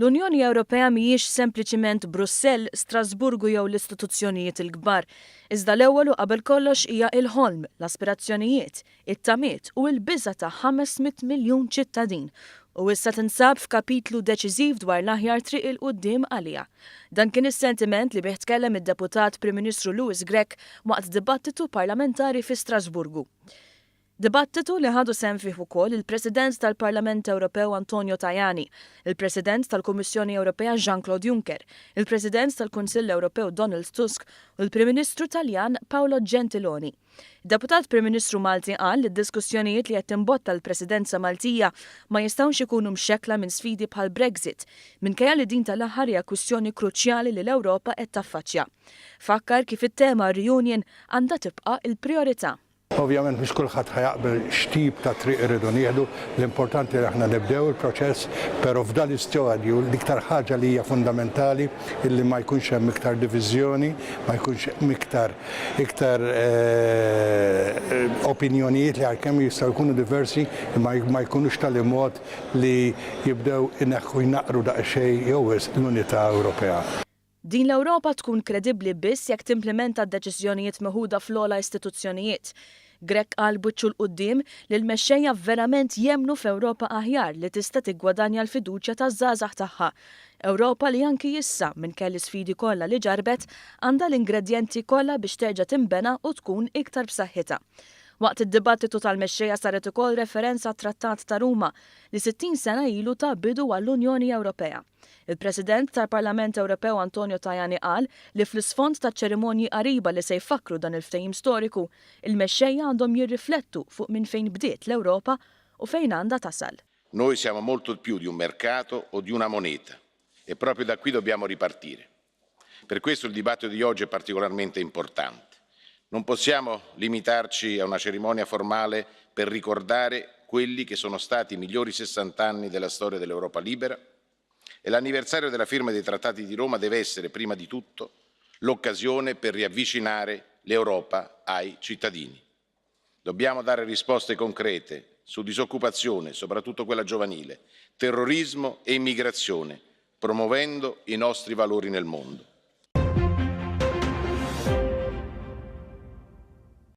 L-Unjoni Ewropea mhijiex sempliċiment Brussell, Strasburgu jew l-istituzzjonijiet il-kbar, iżda l-ewwel u qabel kollox hija l-ħolm, l-aspirazzjonijiet, it-tamiet u l-biża' ta' 500 miljun ċittadin. U issa tinsab f'kapitlu deċiżiv dwar l-aħjar triq 'il quddiem għaliha. Dan kien is-sentiment li bih tkellem id-Deputat Prim Ministru Louis Grech waqt dibattitu parlamentari fi Strasburgu. Dibattitu li ħadu sehem fih ukoll il-President tal-Parlament Ewropew Antonio Tajani, il-President tal-Kummissjoni Ewropea Jean-Claude Juncker, il-President tal-Kunsill Ewropew Donald Tusk u l-Prim Ministru Taljan Paolo Gentiloni. Id-Deputat Prim Ministru Malti qal li d-diskussjonijiet li qed timbotta l-Presidenza Maltija ma jistgħux ikunu mxekkla minn sfidi bħall-Brexit, minkejja li din tal-aħħar hija kwistjoni kruċjali li l-Ewropa qed taffaċċja. Fakkar kif it-tema Reunion għandha tibqa' l-prijorità. Ovvjament mhux kulħadd ħa jaqbel x'tip ta' triq irridu nieħdu, l-importanti li aħna nibdew il-proċess, però f'dan l-istadju l-iktar ħaġa li hija fundamentali illi ma jkunx hemm iktar diviżjoni, ma jkunx hemm iktar iktar opinjonijiet li għalkemm jistgħu jkunu diversi imma ma jkunux tali mod li jibdew ineħħu jnaqqru daqsxejn jew wisq l-unità Ewropea. Din l-Ewropa tkun kredibbli biss jekk timplimenta d-deċiżjonijiet meħuda fl-ogħla istituzzjonijiet. Grech qal b'wiċċu 'l quddiem li l-mexxejja verament jemmnu f'Ewropa aħjar li tista' tiggwadanja l-fiduċja taż-żgħażagħ tagħha. Ewropa li anki issa, minkejja l-isfidi kollha li ġarrbet, għandha l-ingredjenti kollha biex terġa' tinbena u tkun iktar b'saħħitha. Waqt id-dibattitu tal-mexxejja saret ukoll referenza għat-Trattat ta' Ruma li 60 sena ilu ta bidu għall-Unjoni Ewropea. Il-President tal-Parlament Ewropew Antonio Tajani qal li fl-isfond taċ-ċerimonji qariba li se jfakkru dan il-ftehim storiku, il-mexxejja għandhom jirriflettu fuq minn fejn bdiet l-Ewropa u fejn għandha tasal. Noi siamo molto più di un mercato o di una moneta e proprio da qui dobbiamo ripartire. Per questo il dibattito di oggi è particolarmente importante. Non possiamo limitarci a una cerimonia formale per ricordare quelli che sono stati i migliori 60 anni della storia dell'Europa libera e l'anniversario della firma dei Trattati di Roma deve essere, prima di tutto, l'occasione per riavvicinare l'Europa ai cittadini. Dobbiamo dare risposte concrete su disoccupazione, soprattutto quella giovanile, terrorismo e immigrazione, promuovendo i nostri valori nel mondo.